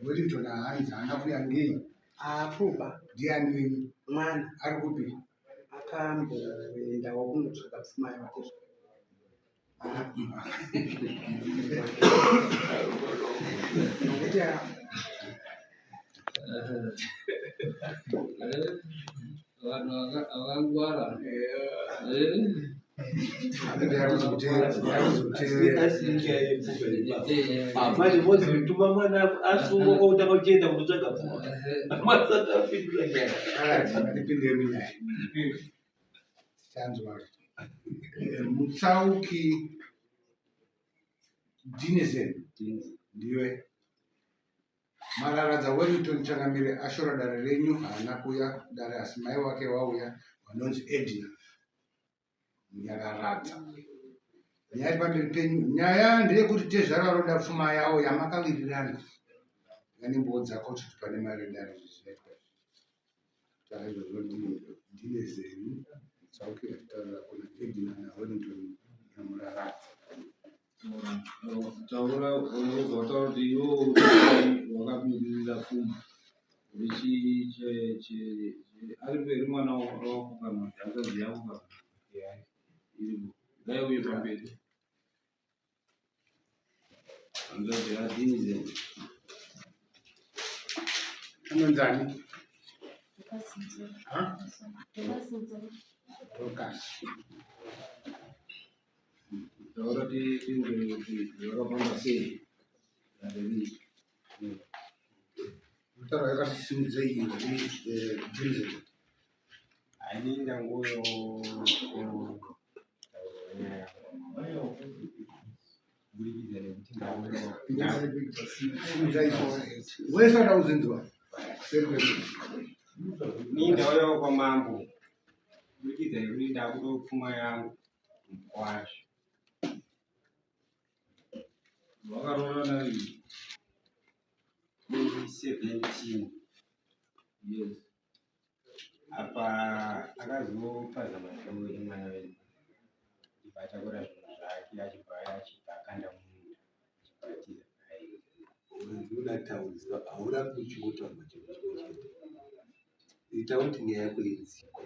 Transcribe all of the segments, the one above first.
Wellington haanzi haana kuya ngei? Haapoba. Ndiani wenyu? Mwana. Ari kupi? Akamboendawo kunotsvaga pfuma yake. Nokuti Vanhu vakangwara. Manje mozotuma mwana asungwa kwautanga uchienda kunotsvaga pfuma. Masati apindura nyaya. Ndipinde munyaya. Tichanzwa. Mutsauki Dinesen ndiwe. Mararadza Wellington Changamire ashora dare renyu haana kuuya kudare asi mai wake wauya vanonzi Edna Nyararadza. Nyaya iri pamberi penyu nyaya ndeyekuti tezvara vanoda pfuma yawo yamakawirirana yanembowo dzako kuti pane mari yedare zvichiitwa Taizvozvo ndine zenu Tsauke achitaurira kuna Edna naWellington Nyamuraradza. Taura unobva wataura kuti iwe wakamiririra pfuma uri ari mberi mwana wako kana kuti hanzvadzi yako kana iripo ngaiuye pamberi hanzvadzi yadinizen Anonzani? Ha? Dorcas. Taura tinzwe kuti zvakafamba sei dare riri. Mutauro yakasimudzei izwi Dinzel. Ini ndanguyo nyaya kuburikidza nekuti Simudzai wese ada kuzinzwa kuseri kwedu. Ini ndauyawo kwamambo kuburikidza nekuti ndakuda pfuma yangu mukwasha. Wakaroorana rini? 2017. Yes. Apa akazopaza mashoo emwana wedu achibva atakura zvinhu zvake achibva achibva akanda munda achibva atiza naye. Unoda taurisa haurambi uchingotaura chinhu chimwe chete. Ita kuti nyaya yako inzikwe.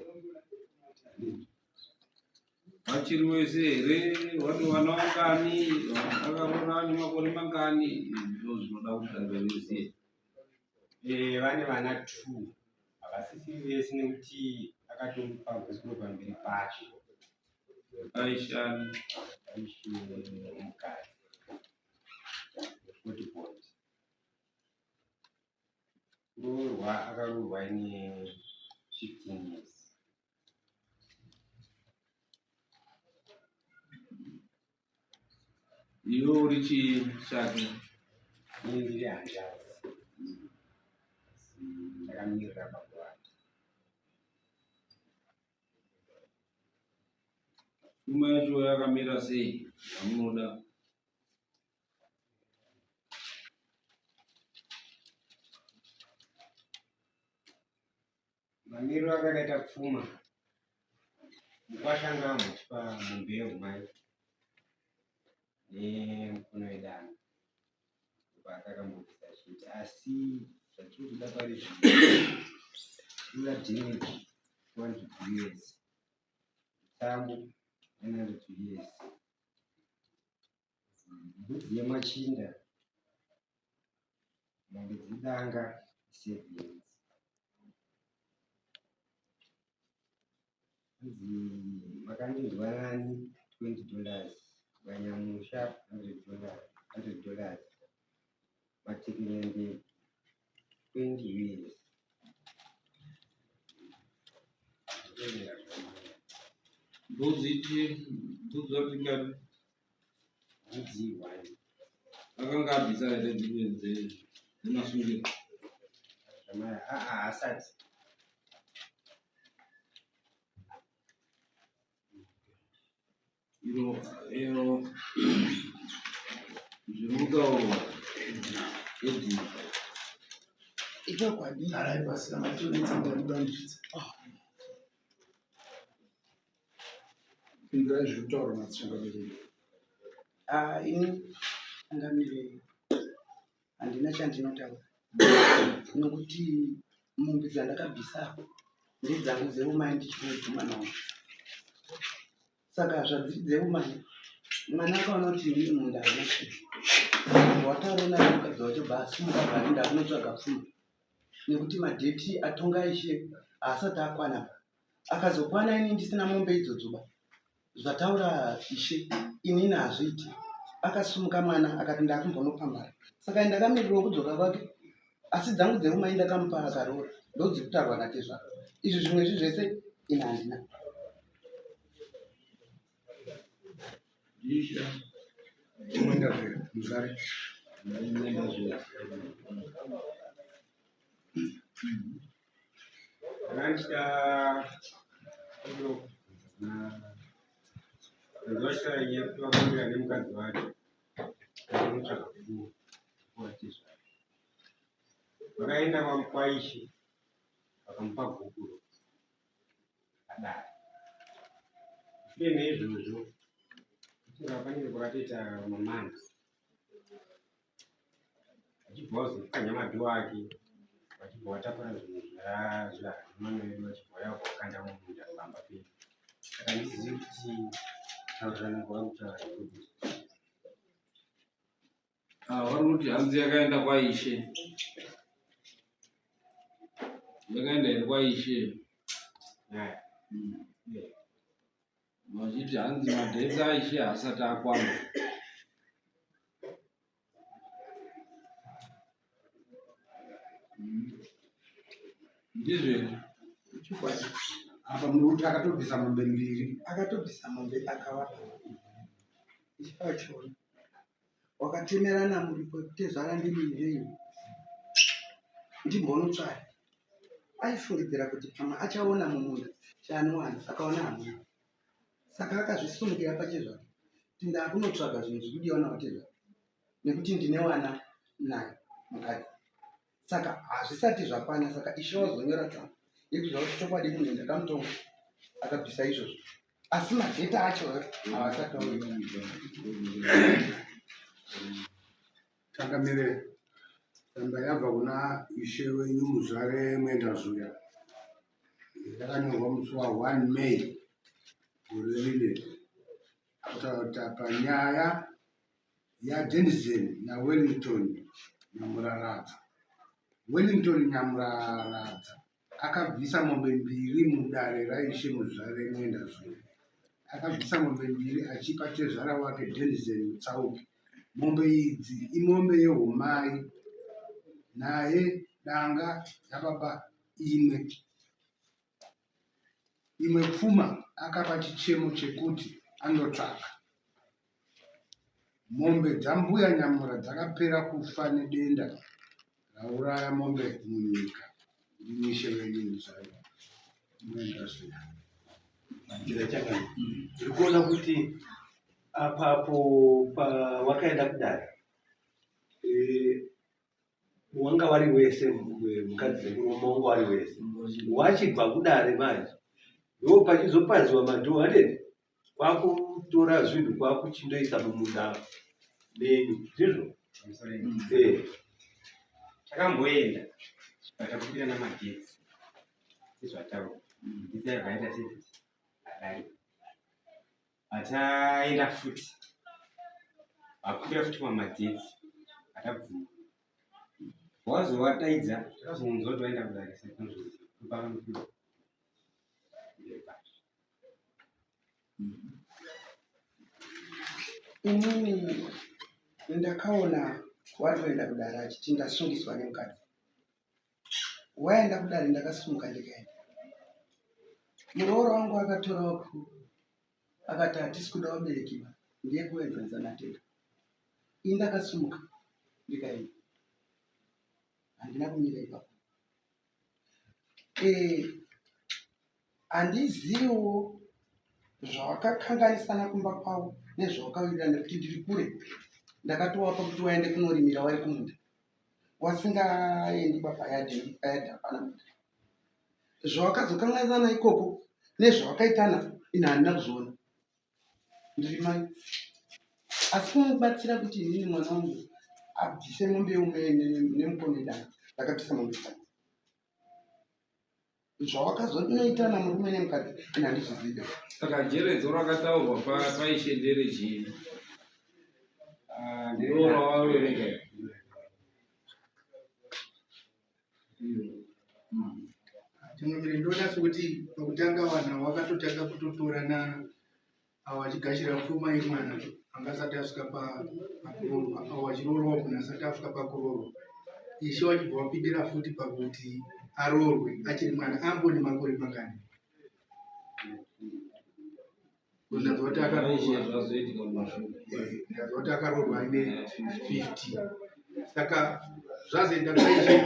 Vachiri wese here? Vane vana vangani? Vakaroora nemakore mangani? Ndizvo zvinoda kuti dare riziye. Eh, vane vana two havasisiri vese nekuti akatomupa gosiro pamberi pacho. Aishani. Aishi mukadzi. Kuti bond. Kuroorwa akaroorwa ine 15 years. Iwe uri chii chake? Ini ndiri hanzvadzi. Asi ndakamirira baba vake. Pfuma yacho yakamira sei yamunoda? Mamiriro akakaita pfuma mukwasha anga ambotipa mombe yehumai nemukono wedanga paakakambobvisa chete asi zvatiri kuda pari zvino tinoda damage 200 years mutambo 900 years mbudzi yemachinda mombe dzedanga sevens hanzi makandinzwa nani 20 dollars vanyamusha 100 dollars 100 dollars matekenyende 20 years Mbudzi mbudzi watingani? Mbudzi one. Akanga abvisa here dzimwe dzemasungiro? Zvamaya, aa haasati. Iro iro zviri kutaurwa edi. Ichokwadi. Arai pasina matonetsa ndandibandidza. Pindurai zviri kutaurwa madzishangamiriri. Ah, ini changamire Handina chandinotaura nokuti mombe dzandakabvisa apo ndedzangu dzeumai ndichiudza mwana wangu. Saka zvadziri dzeumai mwana akaona kuti inini munda hauna chinhu. Wataura naye mukadzi wacho bva asimuka bva aenda kunotsvaga pfuma nekuti madheti atonga ishe haasati akwana. Akazokwana ini ndisina mombe idzodzo ba. Zvataura ishe inini hazviiti. Akasumuka mwana akati ndakumbonopambara. Saka ndakamirirawo kudzoka kwake asi dzangu dzeumai ndakamupa akaroora ndodzikutaurwa natezvara. Izvi zvimwe izvi zvese ini handina. Muzvare. Ndachida nemukadzi wake anotsvaga pfuma vakaenda kwaishe vakamupa gupuro adaro shure neizvozvo panenge pakatoita mamanzi vachibva vazopwanya madhoo ake vachibva vatakura zvinhu zvamwana wedu vachibva vauya vakanda mumunda pamba pedu saka handizivi kuti taurirana kwakutaura ikuti Ah, vari kuti hanzi yakaenda kwaishe yakaenda here kwaishe nyaya Vachiti hanzi madhesi aishe haasati akwana. Ndizvo here? Chokwadi. Apa muri kuti akatobvisa mombe mbiri. Akatobvisa mombe akavapa. Ichipachiona. Wakatemerana muripo wekutezvara ndimi here? Ndimbonotsvaya. Aifungidzira kuti pamwe achaona mumunda chaanowana akaona hamuna. Saka akazvisumukira pachezvake kuti ndakunotsvaga zvinhu zviri kudiwa navatezvara nekuti ndine wana naye mukadzi. Saka hazvisati zvakwana saka ishe wazonyora tsamba yekuziva kuti chokwadi munhu ndakamutonga akabvisa izvozvo asi madheta acho havasati vauya. Changamire, tsamba yabva kuna ishe wenyu Muzvare Mwendazuya yakanyorwa musi wa 1 May gore rino kutaura panyaya yaDenison naWellington Nyamuraradza. Wellington Nyamuraradza akabvisa mombe mbiri mudare raIshe Muzvare Mwendazuya. Akabvisa mombe mbiri achipa tezvara wake Denison Mutsauki. Mombe idzi imombe yehumai naye danga yababa imwe. Imwe pfuma akapa chichemo chekuti andotsvaka. Mombe dzambuya Nyamura dzakapera kufa nedenda rauraya mombe munyika. Ndini ishe wenyu Muzvare Mwendasvira. Njira chakani. Ndiri kuona kuti apapo pawakaenda kudare eh, wanga wari wese mukadzi nemurume wanga wari wese wachibva kudare manje ndo pachizopaziwa madhoo handeti kwakutora zvinhu kwakuchindoisa mumunda menyu ndizvo eh. Takamboenda takumbira namagetsi sezvataura magetsi aibva aita sei adarika Ataenda futi vakumbira futi mamagetsi atabvuma wazovadaidza takazonzwa kuti vaenda kudare saka Inini ndakaona watoenda kudare achiti ndasungiswa nemukadzi. Waenda kudare ndakasimuka ndikaenda. Muroora wangu akatora wakuru akati hatisi kuda vabereki ba ndiye kuenzanisa natenda. Ini ndakasimuka ndikaenda. Handina kumira ipapo. Eh, handiziviwo zvawakakanganisana kumba kwavo nezvawakawirirana nekuti ndiri kure. Ndakatowapa kuti waende kunorimira wari kumunda. Wasingaendi papayadhi nekuti payadhi hapana munda. Zvawakazokanganisana ikoko nezvawakaitana ini handina kuzviona. Ndiri mai. Asi kumubatsira kuti inini mwana wangu abvise mombe yeumwe nemukono wedanga. Ndakabvisa mombe dzangu. Zvawakazonoita namurume nemukadzi ini handizvizive. Saka jeredzo rakataurwa paishe ndere chii? Ah, Ndiro rawaverenga. Chimwe ndinoona sekuti pakutanga vanhu vakatotanga kutotorana avo vachigashira pfuma yemwana anga asati asvika pakuroorwa, avo vachiroorwa munhu asati asvika pakuroorwa. Ishe vachibva vapindira futi pakuti aroorwe achiri mwana ambone makore mangani? Ndazwa kuti akaroorwa Zvazoitika mumashure. Ndazwa kuti akaroorwa aine 50, saka zvazoenda kwaishe,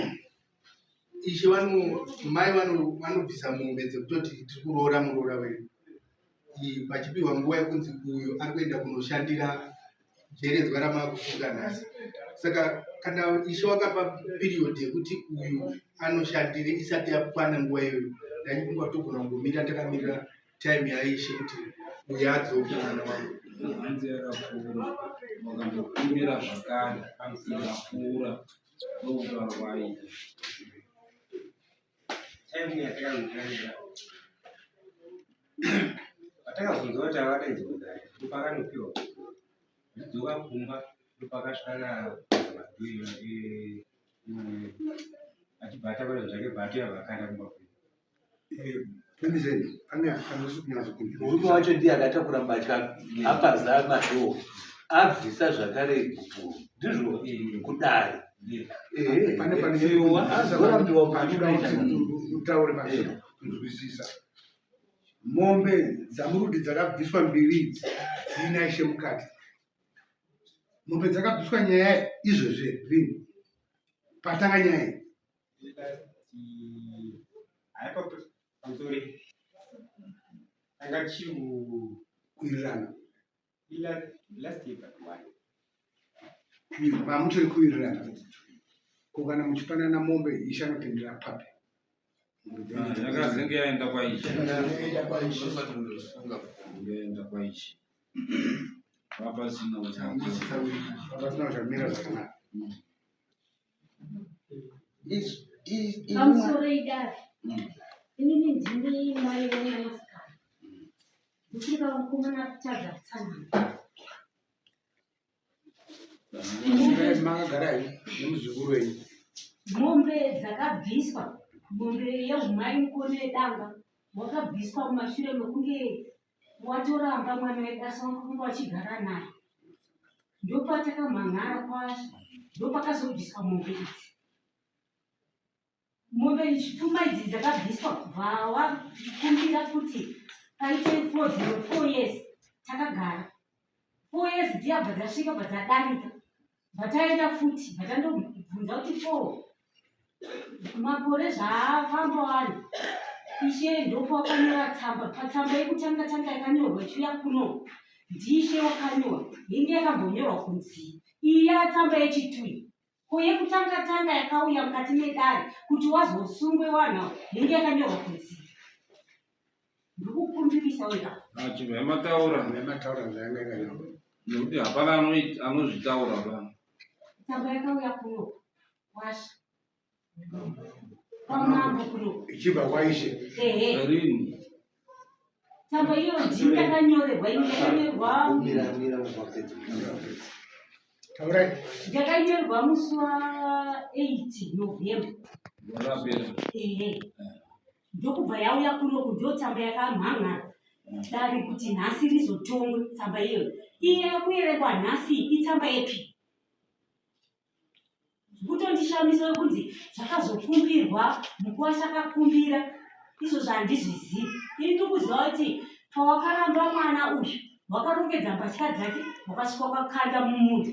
ishe vano mai vanobvisa mombe dzekutoti tiri kuroora muroora wedu, pachipiwa nguva yekunzi uyu ari kuenda kunoshandira jeredzwa ramakufunga nhasi. Saka kana ishe wakapa period yekuti uyu anoshandire, isati yakwana nguva iyoyo, ndaifunga kuti togona kungomira takamirira time yaishe kuti uyu adzoke mwana wangu. Hanzi yakapfuura, vakandokumbira zvakare, ikapfuura, ndokutaura kwaaita. Time yatakangotangira patakazonzwa kuti avadaidzwa kudare, ndopakanopiwa ndidzoka kumba, ndopakasvika madhuyo achibva atakura zvinhu zvake, bva atoya vakanda kumba kwedu. Pane anosi kunyatsokunzwisisa. Murume wacho ndiye akatakura mbatya apaza madhoo abvisa zvakare gupuro, ndizvo kudare. Ehe, Pane pane azorambiwa panoda kuti utaure mashoko kunzwisisa. Mombe dzamurudi dzakabviswa mbiri idzi dziina ishe mukati. Mombe dzakabviswa nyaya izvezvi rini patanga nyaya iyi? Haipa pamusori tanga tichiri kuwirirana last year but one. Mamuchiri kuwirirana ko kana muchipanana mombe, ishe anopindira papi? Mombe dzenyu Yakazenge yaenda kwaishe. Yaenda kwaishe. Yaenda kwaishe. Vapasina uchamira. Pasina uchamira zvakanaka. Pamusoro idare, inini ndini mai vemwanasikana, ndisiri kamukomana kutadza kutsanangura. Makagara henyu nemuzukuru wenyu. Mombe dzakabviswa, mombe yehumai mukono yedanga wakabviswa mumashure mekunge watoramba mwana wedasa wakunge wachigara naye, ndopatakamhan'ara kwazvo, ndopakazobviswa mombe idzi. Mombe pfuma idzi dzakabviswa kubva wakumbira kuti paite 4 years, takagara 4 years dziya, bva dzasvika, bva dzadarika, bva taenda futi, bva tandobvunza kuti four makore zvaafamba wani. Ishe ndopawakanyora tsamba, patsamba yekutanga tanga yakanyorwa ichiuya kuno ndiishe wakanyora, inge yakambonyorwa kunzi iya tsamba yechitui. Ko yekutanga tanga yakauya mukati medare kuti wazosungwe wanhu ava inge yakanyorwa kunzi? Ndikukumbirisa wega. Chibva mataura. Nemataura zvayanga yakanyorwa. Nekuti hapana anozvitaura pa. Tsamba yakauya kuno kwasha kwamambo kuno. Ichibva kwaishe? Ehe. Rini? Tsamba iyo ndini ndakanyorerwa, ini ndakanyorerwa. Mira, mira, wapedza. Taurai. Ndakanyorerwa musi wa8 November. Rapera. Ehe, ndokubva yauya kunoku, ndo tsamba yakamhan'ara dare kuti nhasi rizotongwe. Tsamba iyoyo iye yakuerengwa nhasi itsamba yepi? Kutondishamisa kunzi zvakazokumbirwa, mukuwasha akakumbira izvozvo handizvizivi. Ini ndiri kuziva kuti pawakaramba mwana uyu, wakarongedza mbatya dzake, wakasvika wakakanda mumunda,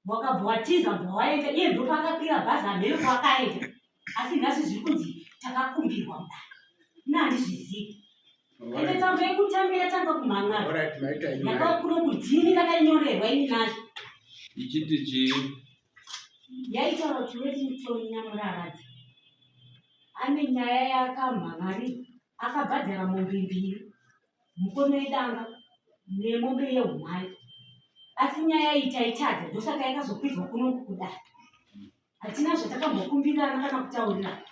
wakabva watiza, bva waenda. Iye ndopakakwira bhazi, hamhero kwakaenda. Asi nhasi zviri kunzi takakumbirwa mudare, ina handizvizivi. Ende tsamba yekutanga yatanga kumhan'ara Alright, maita henyu. Yakava kuno kudini, ndakainyorerwa ini nacho. Ichiti chii? Yaitaura kuti Wellington Nyamuraradzi ane nyaya yakamhan'ari, akabhadhara mombe mbiri, mukono yedanga nemombe yehumai. Asi nyaya iyi taitadza, ndosaka yakazokwidzwa kunoku kudare. Hatina zvatakambokumbirana kana kutaurirana.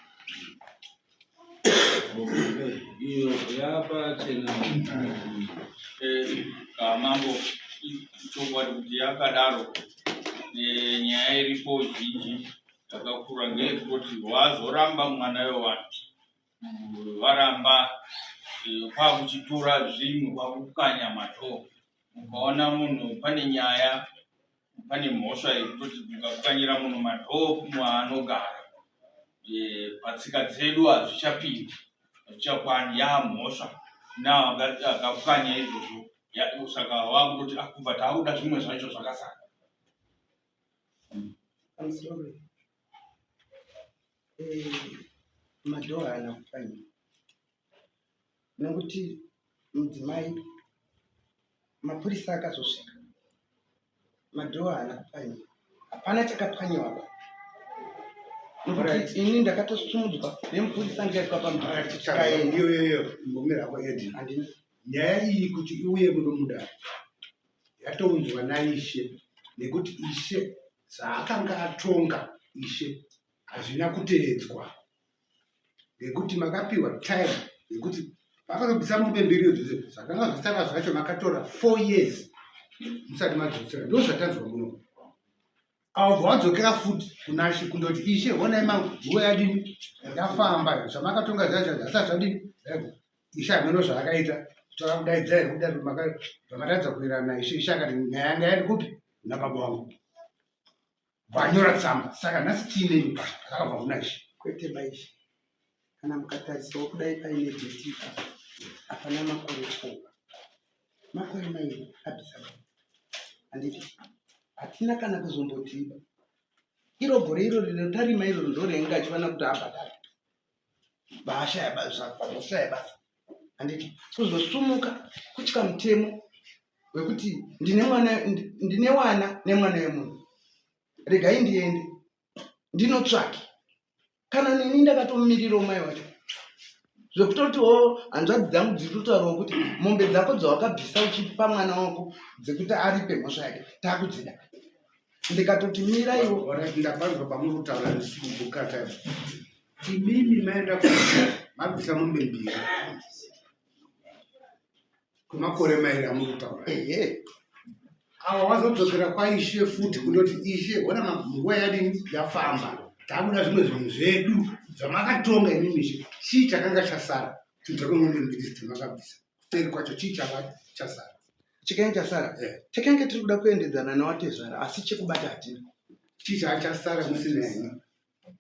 Iyo yapachena. Mambo, chokwadi kuti yakadaro, nyaya iripo zhinji yakakura ngeyekuti wazoramba mwana wevanhu, varamba kwakuchitora zvinhu kwakukanya madhoo. Ukaona munhu pane nyaya, pane mhosva yekutoti mukapwanyira munhu madhoo maanogara, patsika dzedu hazvichapindi, hazvichakwani, yaamhosva naakapwanya izvozvo. Saka wakutoti kubva taakuda zvimwe zvacho zvakasara. I'm sorry. Madhoo haana kupwanywa nekuti mudzimai mapurisa akazosvika, madhoo haana kupwanyiwa, hapana chakapwanyiwa pa nekuti ini ndakatosumudzwa nemupurisa ndikaiswa pamaiyoyoyo. Mbomira Edi. Handina. Nyaya iyi kuti iuye muno mudare yatounzwa naishe, nekuti ishe zvaakanga atonga ishe hazvina kuteedzwa, nekuti makapiwa time yekuti vakazobvisa mombe mbiri idzodzo, zvakanga zvasara zvacho makatora 4 years musati madzosera. Ndo zvatanzwa muno. Awabva wadzokera futi kunashe kundoti, ishe, honai mangu nguva yadini yafamba, zvamakatonga zvacho zvasati zvadini. Ishe hameno zvaakaita, tora kudaidza here kudai zvamatadza kuwirirana naishe. Ishe akati nyaya yanga yari kupi kuna baba wangu, vanyora tsamba. Saka nhasi tiineni pa akabva kuna ishe. Kwete baishe, kana mukatarisawo kudai paine date ipapo, hapana makore 4, makore 2 abvisa. Handiti hatina kana kuzombotiba iro gore iro rinotarima iroro ndo renge achifanira kuti abhadhare vaashaya basa, basa. Handiti kuzosumuka kutya mutemo wekuti ndine mwana, ndine wana nemwana wemunhu, regai ndiende ndinotsvake. Kana neni ndakatomirirawo mai wacho, zvekutotiwo hanzvadzi dzangu dziri kutotaurawo kuti mombe dzako dzawakabvisa uchipa mwana wako dzekuti aripe mhosva yake taakudzida. Ndikatoti miraiwo. Alright, ndapanzwa pamuri kutaura ndisikubukata. Imimi maenda mabvisa mombe mbiri kwemakore 2 amuri kutaura. Ehe. Ava wazodzokera kwaishe futi kundoti, ishe, hona nguva yadini yafamba, takuda zvimwe zvinhu zvedu zvamakatonga imimi ishe. Chii chakanga chasara kubva kwemombe mbiri dzamakabvisa? Kuseri kwacho chii changa chasara? Chikange chasara, takange tiri kuda kuendedzana nawatezvara, asi chekubata hatina. Chii changa chasara musina henyu?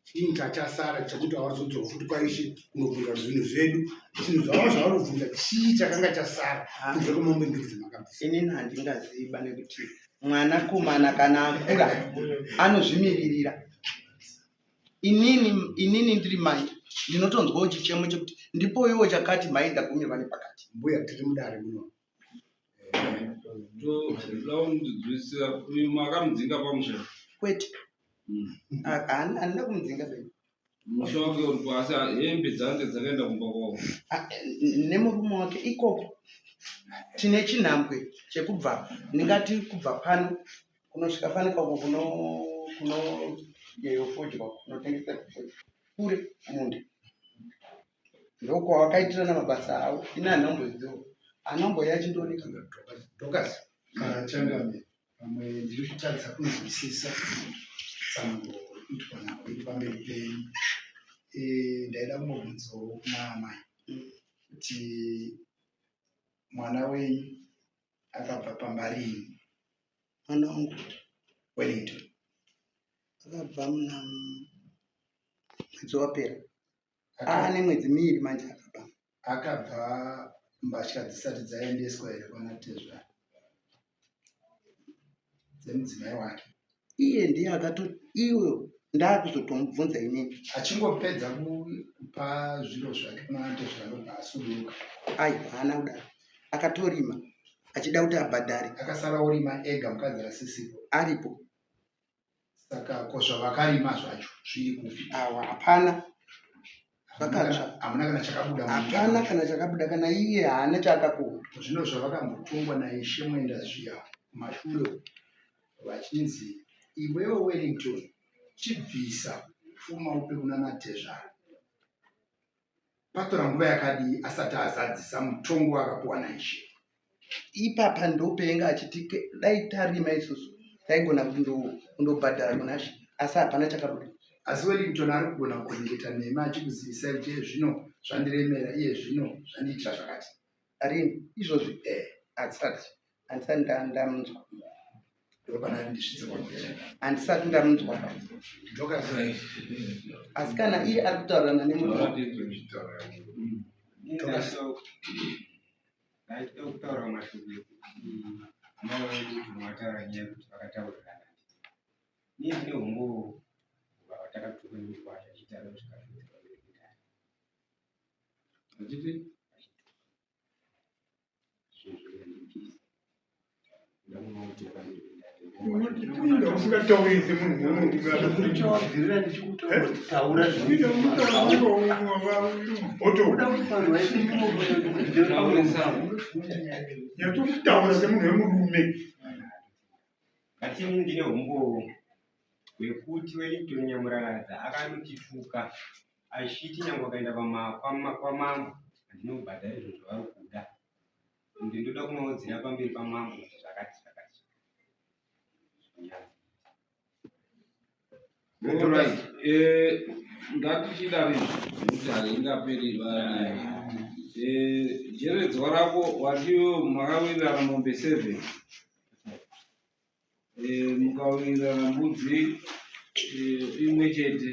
Chii chachasara chekuti awazodzoka futi kwaishe kunobvunza zvinhu zvedu, zvinhu zvavo zvavari kubvunza? Chii chakanga chasara kubva kwemombe mbiri dzamakabvisa? Inini handingaziva, nekuti mwanakomana kana akura anozvimiririra. Inini ndiri mai, ndinotonzwawo chichemo chekuti ndipoiwo chakati, mai ndagumirwa nepakati. Mbuya, tiri mudare muno. Toda kunzwisisa, uyu makamudzinga pamusha? Kwete. Handina kumudzinga beni. Musha wake uripo, asi hembe dzange dzakaenda kumba kwavo? Nemurume wake ikoko. Tine chinhambwe chekubva, ndingati kubva pano kunosvika fanika uko kuno yofodya kunotengesa fodya kure munda, ndokwawakaitirana mabasa avo. Ini handambozivo, anamboya achindooneka. Dorcas. Changame, pamwe ndiri kutadza kunzwisisa tsananguro iri kuitwa nawo iri pamberi penyu. Ndaida kumbobvunzawo kuna amai kuti mwana wenyu akabva pamba rini? Mwana wangu? Wellington. Akabva muna mwedzi wapera, aane mwedzi 2 manje akabva. Akabva mbatya dzisati dzaendeswa here kwana tezvara dzemudzimai wake? Iye ndiye akato iwe ndaakuzotomubvunza inini. Achingopedza kupa zviro zvake kuna tezvara, ndobva asuduruka? Aiwa, haana kudaro, akatorima achida kuti abhadhare. Akasara orima ega, mukadzi asisipo? Aripo. Saka ko zvavakarima zvacho zviri kupi? Awa, hapana, zvakatsva. Hamuna kana chakabuda mumunda? Hapana kana chakabuda, kana iye haana chaakakuhwa. Zvino zvavakambotongwa naishe Mwenda zviya. kumashure uku vachinzi iwewe Wellington chibvisa pfuma upe kunana tezvara. Patora nguva yakadii asati azadzisa mutongo waakapiwa naishe? Ipapa ndopenga achiti dai tarima isusu taigona kundobhadhara kunashe asi hapana chakabuda. Asi Wellington ari kugona kukoneketa nemi achikuzivisai kuti iye zvino zvandiremera, iye zvino zvandiitira zvakati. Rini izvozvi? Eh. Handisati handisati ndamunzwa. Ndopanani ndisvitse kwamuri. Handisati ndamunzwa. Asi kana iye ari kutaurirana nemunhu. Ndaida kutaura mashoko ekuti amai vedu kuti vataura nyaya yekuti vakataurirana. Ini ndine humbowo hwatakatuka nemukwasha achitaura kusvika pamberi pedare. Achiti? Zvinhu zvandibvisa. Usingatauri semunhu Ndichawabvirira ndichikutaura nyatokutaura semunhu wemurume. Ngatini ndine humbowo hwekuti Wellington Nyamuraradza akandotituka achiti nyangwe akaenda kwamambo handinobhadhara izvo zvavari kuda. Ende ndoda kunodzira pamberi pamambo kuti zvakati zvakati. Alright, eh, ngatichidaro izvi nekuti haringaperi vani. Eh, jeredzwa rako watiwo makawirirana mombe 7. Eh, mukawirirana mbudzi eh, imwe chete.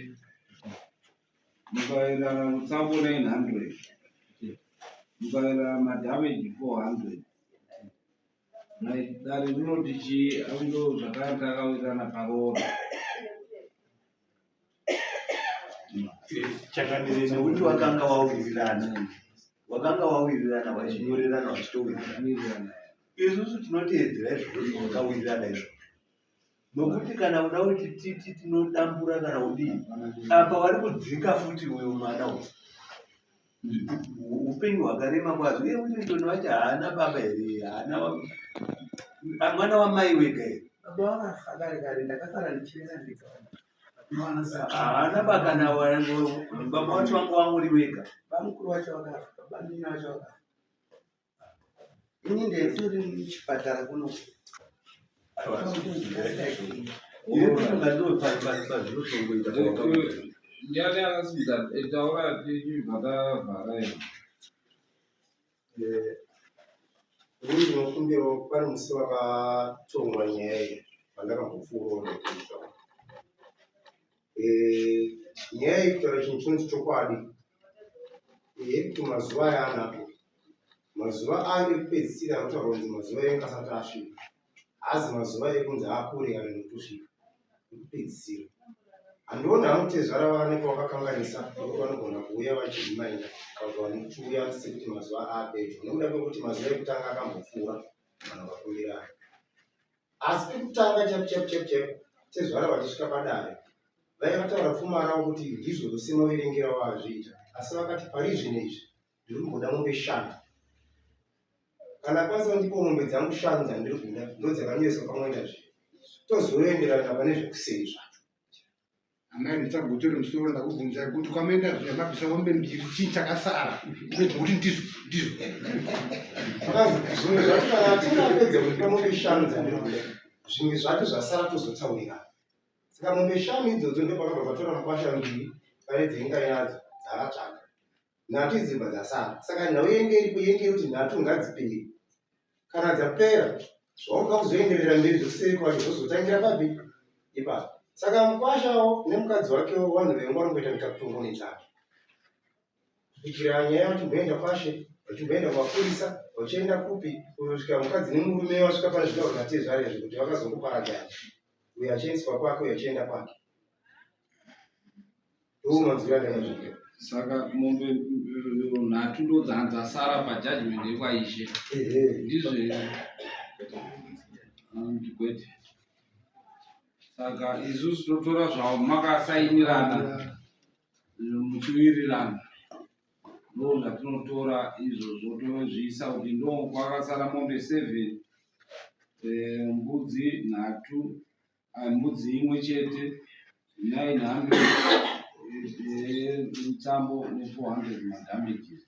Mukawirirana rutsambo 900. Mukawirirana madamage 400. Right, dare rinoti chii ndo zvakanga takawirirana paroora. Changamire nekuti wakanga wawirirana wakanga wawirirana wachinyorerana wachitowirirana isusu tinoteedzera izvozvo zvawakawirirana izvozvo nokuti kana uda kuti titi tinodambura kana kudii apa wari kudzika futi uyo mwana uyu upenyu hwakarema kwazvo uye Wellington wacho haana baba here haana mwana wamai wega here baba vakafa kare kare ndakasara ndichirera ndega haana bakana baba wacho wanga wangori wega bamukuru wacho vakafa bamini wacho vakafa ini ndaitori muchipatara kuno Ndiani akasimudza taura tichibva tavhara iyo. Ini ndinokumbirawo pane musi wakatongwa nyaya iyi pandakambopfuurawo nekuita. Eh, nyaya iyi kutaura chinhu chinonzi chokwadi yekuti mazuva aya anapo mazuva ayo ekupedzisira anotaurwa kunzi mazuva enyu asati asvika haazi mazuva ekunzi akure kana nekutosvika ekupedzisira handioni hangu tezvara vanenge vakakanganisa nekuti vanogona kuuya vachizvimainda kana kuti vanochiuya sekuti mazuva apedyo nekuda kwekuti mazuva ekutanga akambopfuura vanhu vakakumbirana Asi pekutanga chaipo chaipo chaipo chaipo tezvara vachisvika padare vaiva vataura pfuma ravo kuti ndizvozvo semaverengero avazviita asi vakati pari zvino izvi ndiri kumboda mombe shanu kana akwanisa kundipawo mombe dzangu shanu dzandiri kuda ndodzakanyoreswa pamwenda zve tozoenderana pane zvekuseri zvacho Amai musagotere musoro ndakubvunzai kuti kwamaenda zviya mabvisa mombe mbiri chii chakasara kwete kuti ndizvo ndizvo Zvimwe zvacho kana achinge apedza kundipa mombe shanu dzandiri kuda zvimwe zvacho zvasara tozotaurirana saka mombe shanu idzodzo ndopakabva patora mukwasha mbiri pane dzainga inadzo dzavatsvaga nhatu idzi dzibva dzasara saka nhau yenge iripo yenge yekuti nhatu ngadzipere kana dzapera zvauri kuzoenderera mberi zvekuseri kwacho zvozotangira papi ipapo saka mukwashawo nemukadzi wakewo vanhu vengu vanongoita mitakutongonetsana kusvikira nyaya vachimboenda kwashe vachimboenda kumapurisa vachienda kupi kusvika mukadzi nemurume vasvika pane zvitauro natezvare izvi kuti vakazongoparadzana uyo achiendeswa kwake uyo achienda kwake Saka mombe nhatu ndodzanzasara pajudgment yekwaishe ndizvo here? Kwete. Saka isusu totora zvamakasainirana muchiwirirana ndo zvatinotora izvozvo tozviisa kuti ndo kwakasara mombe 7 Eh, mbudzi nhatu ah, mbudzi imwe chete 900 eh, mutambo ne400 madamages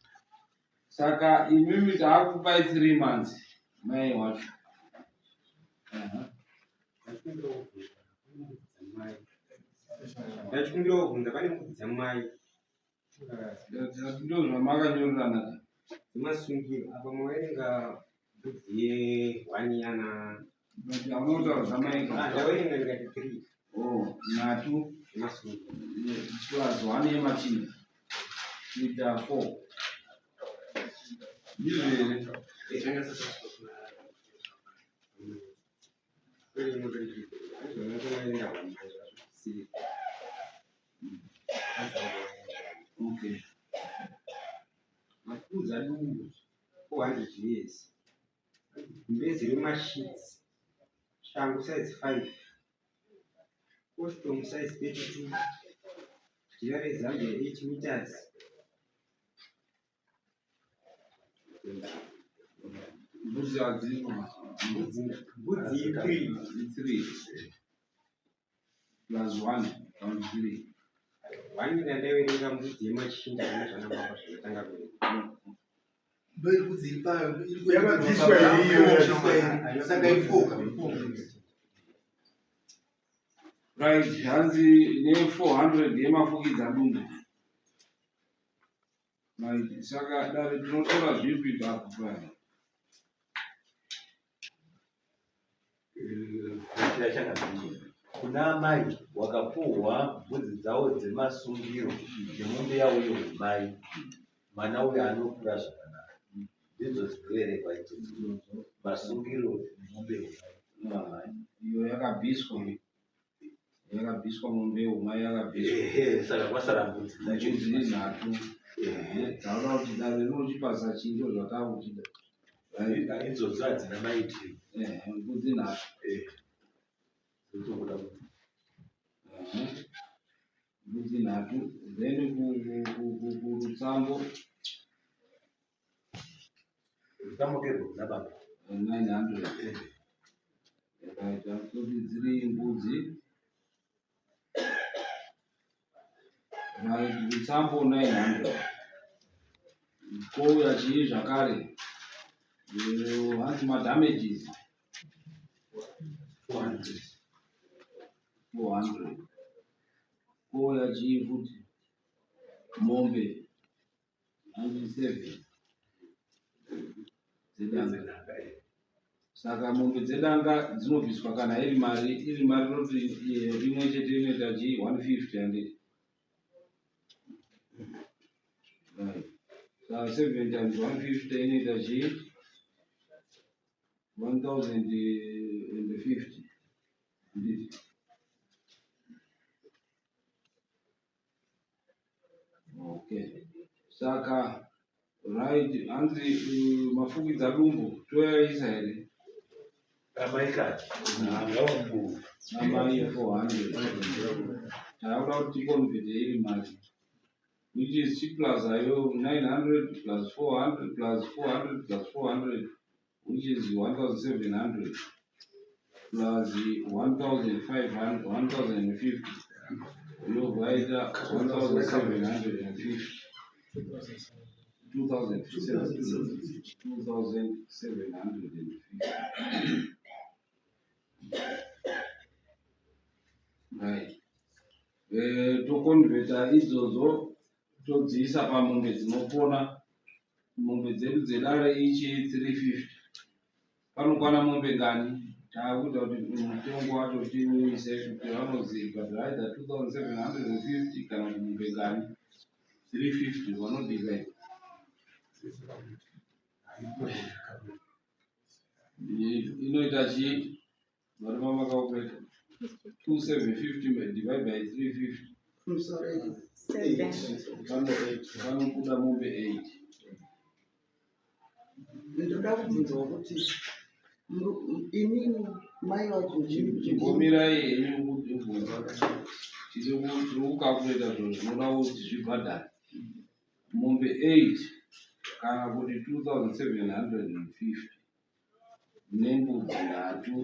saka imimi taakupai 3 months mai wacho Ndachikumbira kubvunza pane mbudzi dzamai Ndozvamakanyorerana dzemasungiro apa maverenga mbudzi ye-one yana but hauna kutaura zvamaika Ah, ndaverenga ndikati three oh nhatu dzemasungiro plus one yemachinda kuita four ndizvo here Okay. Mafuza dumbu 400 years. Gumbezi remasheets. Shangu size 5. Costume size 32. Jira rezambia 8 meters. Mbudzi hadzimo. Mbudzi three. Three. Plus one round three. One randaiverenga mbudzi yemachinda ine zvana baba zvinotanga kuverenga. Ndoiri kunzi ipayo Yakabviswa here iyo? Saka ifoka. Right, hanzi ne 400 yemafukidza dumbu. Right, saka dare tinotora zvipi ipapo paya? Kuitira chakadii kuna amai wakapuhwa mbudzi dzawo dzemasungiro nemombe yawo yeumai mwana uyo anokura zvakanaka ndidzo dzinoverengwa idzodzo masungiro nemombe yeumai Ah, iyo yakabviswa yakabviswa mombe yeumai yakabviswa Ehe, saka kwasara mbudzi dzacho mbudzi nhatu Ehe. dzaoda kuti dare rinochipasa chii ndo zvatakuchida Right, idzodzo hadzina maitiro ehe, mbudzi nhatu Eh, dzotobuda kuti Ehe. mbudzi nhatu then kurutsambo rusambo ngerwe kuna baba 900 yakaita kuti dziri mbudzi right rutsambo 900 kouya chii zvakare Eh, hanzi madamages 400 400 kouya chii futi mombe hanzi 7 dzedanga saka mombe dzedanga dzinobviswa kana iri mari iri mari roti imwe chete inoita chii 150 handiti Right. Saka 7 times 150 inoita chii 1050 handiti okay saka right hanzi mafukidza dumbu toyaisa here amaikati ngavambuva namai 400 takuda kuti ticonverte iri mari which is chi plus ayo 900 plus 400 plus 400 plus 400 which is 1700 plus 1500 1050 yobva yaita 1750 2750 right Eh, toconverta idzodzo todziisa pamombe dzinopona mombe dzedu dzedare ichi 350 panokwana mombe ngani taakuita kuti mutengo wacho tiuise kuti vanozibhadhara either 2750 kana kuti mombe ngani 350 vanodivide inoita chii vari pamakaopereta 2750 divide by 350 Musoro panobuda mombe 8 ndoda kubvunzawo kuti inini mai vacho chimbomirai henyu kubvunza tiri kukakureta zvinhu zvinoda kuti zvibhadhare mombe 8 kana kuti 2750 nembudzi nhatu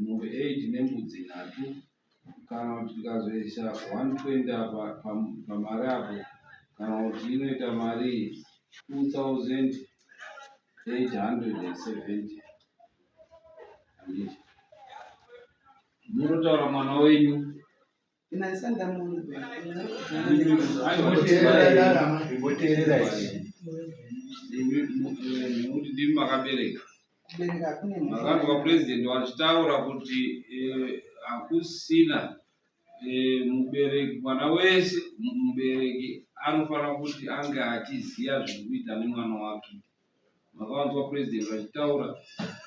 mombe 8 nembudzi nhatu kana kuti tikazoisa 120 apa pamari apo kana kuti inoita mari 2870 handiti munotaura mwana wenyu Nekuti ndimi makabereka. Makanzwa president vachitaura kuti eh, hakusina eh, mubereki mwana wese mubereki anofanira kuti ange achiziva zviri kuita nemwana wake. Makavanzwa president vachitaura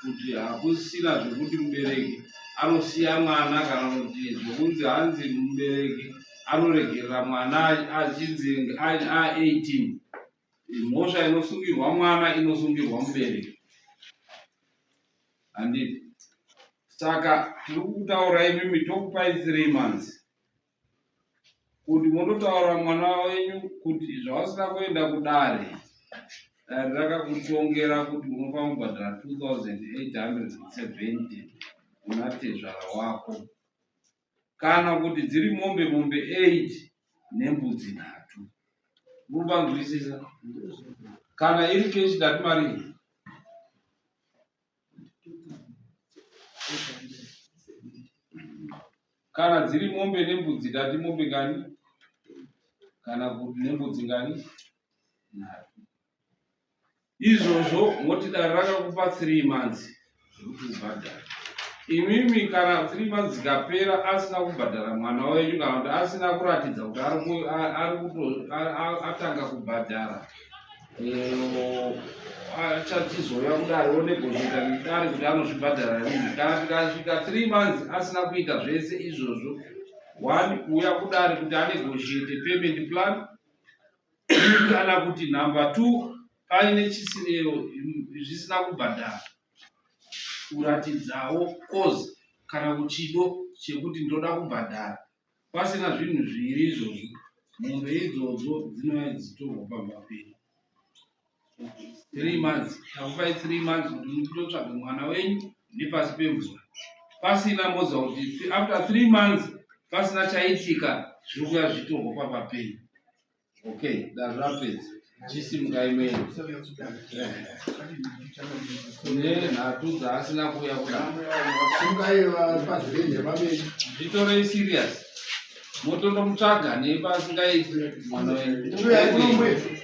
kuti hakusina zvekuti mubereki anosiya mwana kana kuti zvekunzi hanzi mubereki anoregerera mwana achinzi a18 mhosva inosungirwa mwana inosungirwa mubereki handiti saka tiri kutaura imimi tokupai 3 months kuti mondotaura mwana wenyu kuti zvawasina kuenda kudare dare rakakutongera kuti unofanira kubhadhara 2870 kuna tezvara wako kana kuti dziri mombe mombe 8 nembudzi nhatu murubanzwisisa kana iri keshi ndati marii Kana dziri mombe nembudzi tati mombe ngani kana kuti nembudzi ngani nhatu. Izvozvo moti dare rakakupa 3 months zvekuti ubhadhare. Imimi kana 3 months dzikapera asina kubhadhara mwana wenyu kana kuti asina kuratidza kuti ari kuto atanga kubhadhara achachizouya kudare onegotiata nedare kuti anozvibhadhara rini kana tikasvika 3 months asina kuita zvese izvozvo one kuuya kudare kuti anegotiate payment plan kana kuti number two paine chisineo zvisina kubhadhara kuratidzawo cause kana kuchido chekuti ndoda kubhadhara Pasina zvinhu zviiri izvozvo, mombe idzodzo dzinouya dzichitorwa pamba penyu. Three months, takupai three months kuti mutotsvaga mwana wenyu nepasi pemvura. Pasina moziva kuti after three months pasina chaitika zviri kuuya zvichitorwa pamba penyu. Okay, dazvapedza. Chisimukai mene. Nenhatu dzaasina kuuya kuda. Simukai vapazirenje vaviri. Zvitorei serious. Motondomutsvaga nepasingaiti mwana wenyu.